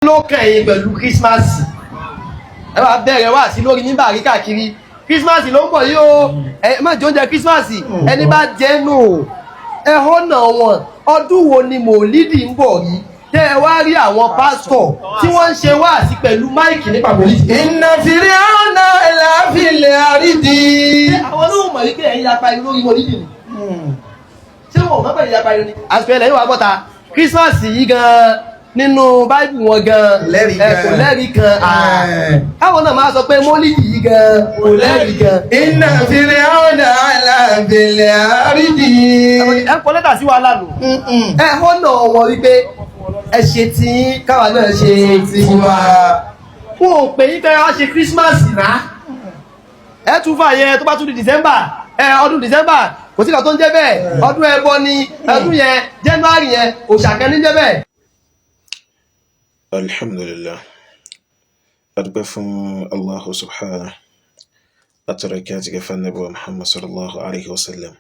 Ló kàn yín pẹ̀lú Christmas? Ẹ wá bẹ̀rẹ̀ wá sí lórí mímbàrí káàkiri. Christmas ló ń bọ̀ yìí o, ẹ má jẹ oúnjẹ Christmas. Ẹni bá jẹ́ nù ẹ họ́nà wọn. Ọdún wo ni mòlídì ń bọ̀ yìí tẹ́ ẹ wá rí àwọn pásítọ̀ tí wọ́n ń ṣe wáàsí pẹ̀lú mic nípa mòlídì? إن فرعون علا في الأرض. Àwọn náà mọ̀ wípé ẹ̀yin yapa irú lórí mòlídì ni. Ṣé wọn ò mọ̀ pé ẹ̀yin yapa irú ni? Àsìkò ẹ̀lẹ́yìn wà bọ́ta Christmas yìí gan nínú báìbù wọn gan Lẹ́rìí ẹ gan. Kò lẹ́rìí kan. Káwọn náà máa sọ pé mólídì yìí gan kò lẹ́rìí gan. إن فرعون علا في الأرض. Ẹ ń kọ lẹ́tà sí wàhálà nù. Ẹ họ́nà wọn wípé ẹ ṣe tí káwa náà ṣe tiwa. Wọn ò pè yín pé wá ṣe Christmas náà. Ẹ tún fà yẹn, tó bá tún di December, ẹ ọdún December kò sí kan tó ń jẹ́ bẹ́ẹ̀, ọdún ẹbọ ni ọdún yẹn. January yẹn, òòṣà kan ní jẹ́ bẹ́ẹ̀. Alhamdulillah, adúpẹ́ fún Allahu subhanahu atọrọ kí a ti kẹfà nàbí wa Muhammad sallallahu alaihi wasallam.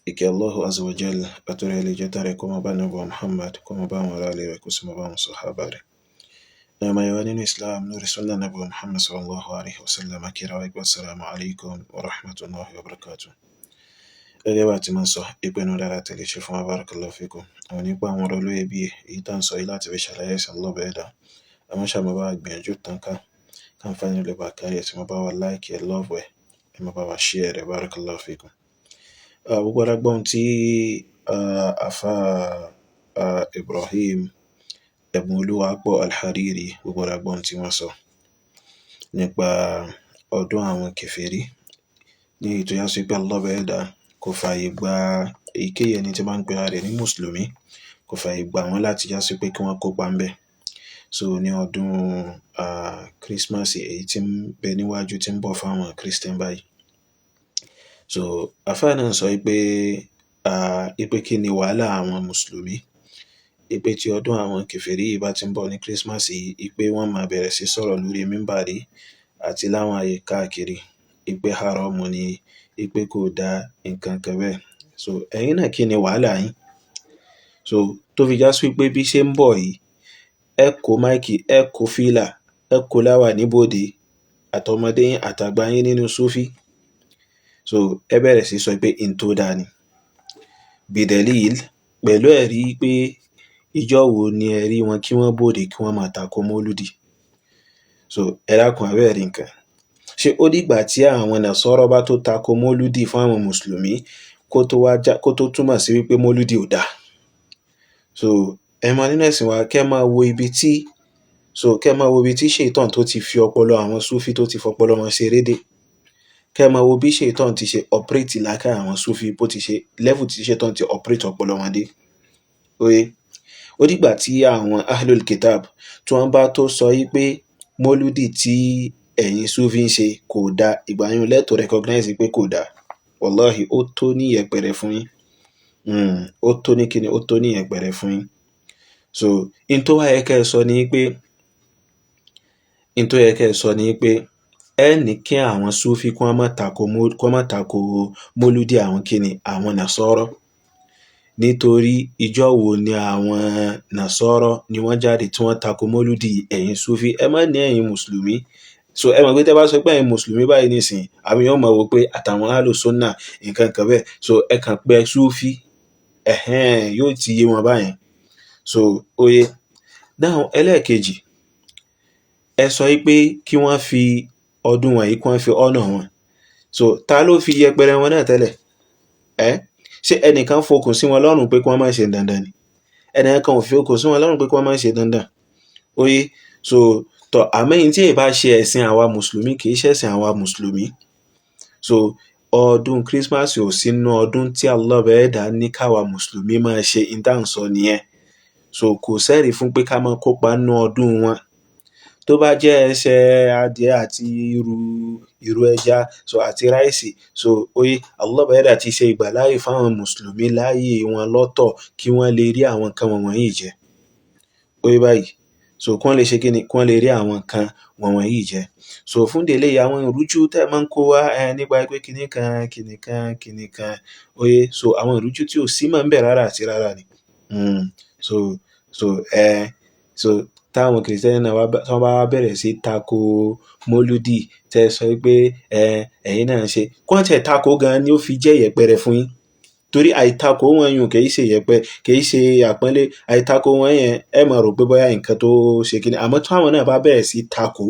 Ìkẹ́ Allahu azza wa jal atọrọ ilé jẹ́ tààrẹ kó máa bá nàbí wa Muhammad, kó máa bá àwọn ará ilé rẹ̀, kó sì máa bá àwọn sàhábà rẹ̀. Náà máa yọ nínú Islam lórí sunna nàbí wa Muhammad sallallahu alaihi wasallam, akíra wa ikú assalamu alaikum wa rahmatullahi wa barakatuh. Gẹ́gẹ́ bá ti máa ń sọ ìpinnu dára tẹ̀lé ṣe fún wa, barakallahu fikum, àwọn nípa àwọn ọ̀rọ̀ olóye bíi èyí tá à ń sọ yìí láti fi ṣàlàyé ẹ̀sìn Allah bẹ́ẹ̀ dá àwọn ṣàmọ́ bá gbìyànjú tán ká káǹfààní lè bá kárí ẹ̀ tí mo bá wa like ẹ̀, love ẹ̀, ẹ̀ mo bá wa share rẹ̀, barakallahu fikum. Gbogbo ara gbọ́n tí afa Ibrahim Ẹ̀bùn Olúwapọ̀ Al-Hariri, gbogbo ara gbọ́n tí wọ́n sọ nípa ọdún àwọn kèfèrí ní èyí tó yá sí pé Allah bẹ́ẹ̀ dá kò fààyè gba èyíkéyìí ẹni tí bá ń pera rẹ̀ ní mùsùlùmí, kò fààyè gbà wọ́n láti já sí pé kí wọ́n kópa ńbẹ̀. So ní ọdún Christmas èyí tí ń bẹ níwájú, tí ń bọ̀ fáwọn Christian báyìí. So àfáà náà sọ pé kí ni wàhálà àwọn mùsùlùmí ipe tí ọdún àwọn kèfèrí yìí bá ti ń bọ̀ ní Christmas yìí, ipe wọ́n máa bẹ̀rẹ̀ sí sọ̀rọ̀ lórí mímbàrí àti láwọn àyè káàkiri ipe haramu ni, ipe kò dáa, nǹkan kan bẹ́ẹ̀. So ẹ̀yin náà, kí ni wàhálà yín? So tó fi já sí pé bí ṣe ń bọ̀ yìí, ẹ kó mic, ẹ kó fìlà, ẹ kó láwà níbòde, àtọmọdé yín àtàgbà yín nínú súfí. So ẹ bẹ̀rẹ̀ sí sọ pé n tó dáa ni bidẹ̀líl pẹ̀lú ẹ̀rí pé ìjọ wo ni ẹ rí wọn kí wọ́n bòde kí wọ́n máa tako mólúdì? So ẹ dákun, abẹ́ẹ̀ rí nǹkan. Ṣé ó dìgbà tí àwọn nàṣọ́rọ́ bá tó tako mólúdì fún àwọn mùsùlùmí kó tó wá já, kó tó túmọ̀ sí wípé mólúdì ò dáa? So ẹ mọ nínú ẹ̀sìn wa, kẹ́ máa wo ibi tí, so kẹ́ máa wo ibi tí ṣètọ́n tó ti fi ọpọlọ àwọn súfí, tó ti fọpọlọ wọn ṣeré dé. Kẹ́ máa wo bí ṣètọ́n ti ṣe operate làákàyè àwọn súfí, bó ti ṣe level tí ṣètọ́n ti operate ọpọlọ wọn dé. Oye, ó dìgbà tí àwọn ahlul kitab tí wọ́n bá tó sọ yí pé mólúdì tí ẹ̀yin súfí ń ṣe kò dáa, ìgbà yẹn lẹ́tọ̀ọ́ recognize pé kò dáa. Wallahi, ó tó ní yẹpẹrẹ fún yín. Ó tó ní kíni, ó tó ní yẹpẹrẹ fún yín. So in tó wá yẹ kẹ́ ẹ sọ ni pé, in tó yẹ kẹ́ ẹ sọ ni pé ẹ ní kí àwọn súfí kí wọ́n má tako mólúdì àwọn kíni, àwọn nàṣọ́rọ́, nítorí ìjọ wo ni àwọn nàṣọ́rọ́ ni wọ́n jáde tí wọ́n tako mólúdì ẹ̀yin súfí? Ẹ má ní ẹ̀yin mùsùlùmí. So ẹ mọ̀ pé tẹ́ bá sọ pé ẹ̀yin mùsùlùmí báyìí nísìnyí, àwọn èèyàn máa wò pé àtàwọn alùsùnà nǹkan kan bẹ́ẹ̀. So ẹ kàn pé súfí, ẹ̀hẹ́n, yóò ti yé wọn báyẹn. So oye dáhùn. Ẹlẹ́ẹ̀kejì, ẹ sọ pé kí wọ́n fi ọdún wọ̀nyí, kí wọ́n fi honour wọn. So ta ló fi yẹpẹrẹ wọn náà tẹ́lẹ̀? Ẹ́ ṣé ẹnìkan fokùn sí wọn lọ́rùn pé kí wọ́n má ṣe dandan ni? Ẹnìkan ò fi okùn sí wọn lọ́rùn pé kí wọ́n má ṣe dandan. Oye, so tọ́ àmọ́ ẹ̀yin tí ì bá ṣe ẹ̀sìn àwa mùsùlùmí, kì í ṣẹ̀sìn àwa mùsùlùmí. So ọdún Christmas ò sínú ọdún tí Allah ẹ̀dá ní káwa mùsùlùmí máa ṣe. In tá à ń sọ nìyẹn. So kò sẹ́rìí fún pé ká máa kópa nínú ọdún wọn. Tó bá jẹ́ ẹsẹ̀ adìẹ àti irú irú ẹja, so àti rice, so oye, Allah ẹ̀dá ti ṣe ìgbàláyè fáwọn mùsùlùmí láàyè wọn lọ́tọ̀ kí wọ́n lè rí àwọn nǹkan wọ̀nyí jẹ. Oye báyìí, so kí wọ́n lè ṣe kíni, kí wọ́n lè rí àwọn nǹkan wọ̀nyí jẹ. So fún ìdí eléyìí, àwọn ìrújú tẹ́ máa ń kó wá ẹ nípa pé kinní kan kinní kan kinní kan, oye, so àwọn ìrújú tí ò sí mọ́ ń bẹ̀ rárá àti rárá ni. So so ẹ so Táwọn Kìrìsìtẹ́nì náà tí wọ́n bá wá bẹ̀rẹ̀ sí tako mólúdì, tẹ́ ẹ sọ pé ẹ ẹ̀yin náà ń ṣe kí wọ́n tiẹ̀ tako gan ni ó fi jẹ́ ìyẹpẹrẹ fún yín, torí àìtakò wọn yùn kì í ṣe ìyẹpẹ, kì í ṣe àpọ́nlé. Àìtakò wọn yẹn, ẹ máa rò pé bóyá nǹkan tó ṣe kíni, àmọ́ tí àwọn náà bá bẹ̀rẹ̀ sí tako,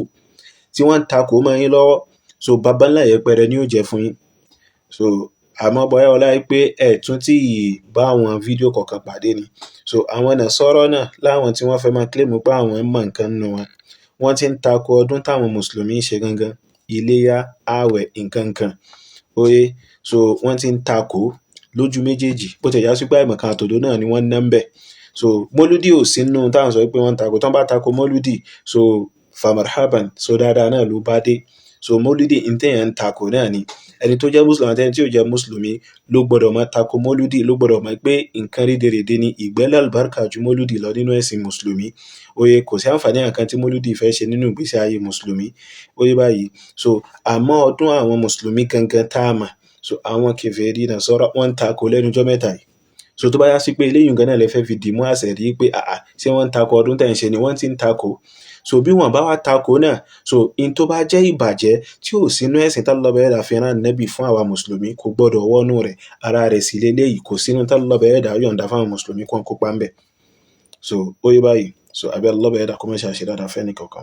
tí wọ́n ń takò mọ́ yín lọ́wọ́, so baba ńlá ìyẹpẹrẹ ni ó jẹ́ fún yín. So àmọ́ bóyá ọlá pé ẹ tún tí bá àwọn fídíò kọ̀ọ̀kan pàdé ni. So àwọn Nasara náà láwọn tí wọ́n fẹ́ máa claim pé àwọn mọ̀ nǹkan nínú wọn, wọ́n ti ń takò ọdún táwọn mùsùlùmí ń ṣe gangan, iléyá, ààwẹ̀, nǹkan kan oye. So wọ́n ti ń takò lójú méjèèjì, bó ti já sí pé àìmọ̀kan àtòdo náà ni wọ́n ná ń bẹ̀. So mólúdì ò sínú táwọn sọ pé wọ́n ń takò. Tán bá takò mólúdì, so famarhaban, so dáadáa náà ló bá dé. So mólúdì n téèyàn ń takò náà ni ẹni tó jẹ́ mùsùlùmí àti ẹni tí ò jẹ́ mùsùlùmí ló gbọ́dọ̀ máa takò mólúdì, ló gbọ́dọ̀ mọ̀ pé nǹkan rédèrèdè ni, ìgbẹ́ lálùbáríkà ju mólúdì lọ nínú ẹ̀sìn mùsùlùmí. Oye, kò sí àǹfààní àǹkan tí mólúdì fẹ́ ṣe nínú ìgbésí ayé mùsùlùmí. Oye báyìí. So àmọ́ ọdún àwọn mùsùlùmí gangan tá a mọ̀, so àwọn kèfèrí Nasara wọ́n ń takò lẹ́nu ọjọ́ mẹ́ta yìí. So tó bá yá sí pé eléyìí gan náà lè fẹ́ fi dìímú àṣẹ rí pé àà, ṣé wọ́n ń takò ọdún tẹ̀ ń ṣe ni? Wọ́n ti ń takò. So bí wọ́n bá wá takò náà, so in tó bá jẹ́ ìbàjẹ́ tí ò sínú ẹ̀sìn tálọ́bẹ̀ ẹ̀dá fi rán nẹ́bì fún àwa mùsùlùmí, kò gbọ́dọ̀ wọnú rẹ̀. Ara rẹ̀ sì leléyìí, kò sínú tálọ́bẹ̀ ẹ̀dá yọ̀ǹda fáwọn mùsùlùmí kó kópa ńbẹ̀. So ó yé báyìí. So abẹ́ lọ́bẹ̀ ẹ̀dá kó má ṣe àṣẹ dáadáa fẹ́ni kankan.